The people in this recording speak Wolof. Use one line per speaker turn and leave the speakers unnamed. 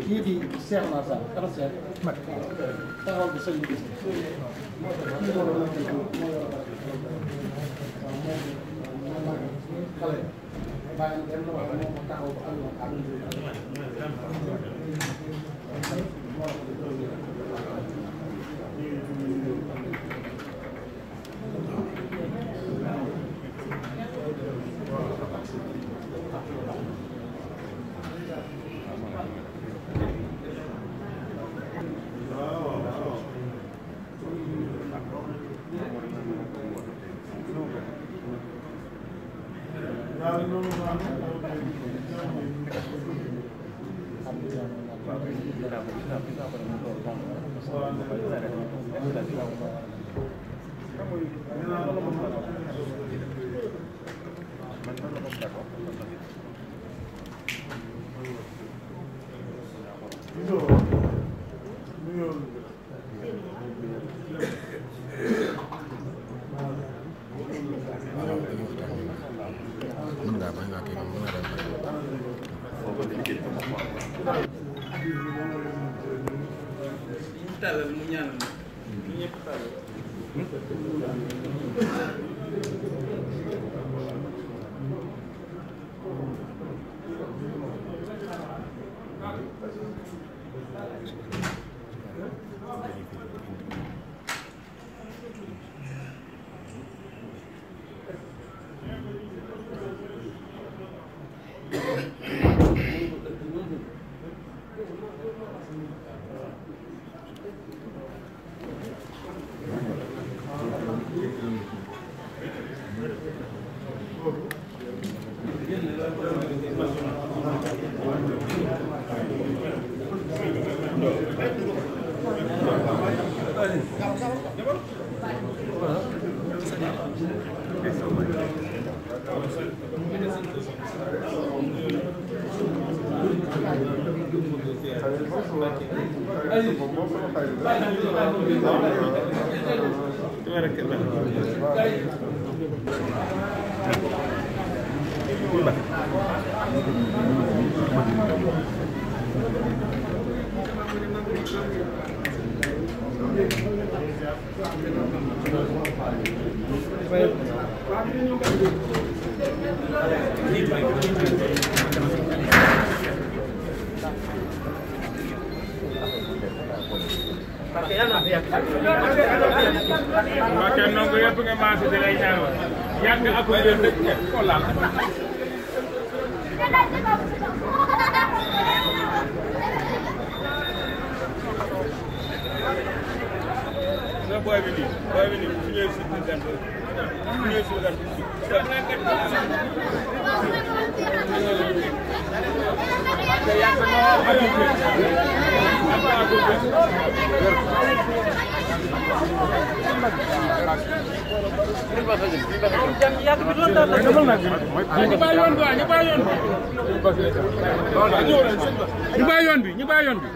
kii di Cheikh Nassar ana Cheikh taxawal bi sëñ bi xale bàyyi dem na wax moo taxaw ba
talal mu ñaan ñu ñëpp talal Makan nonggo ya pengen masuk di lainnya, yang aku berdek kolam. Boy ini, punya situ dan punya situ dan. Yang semua apa aku ñu bàyyi yoon bi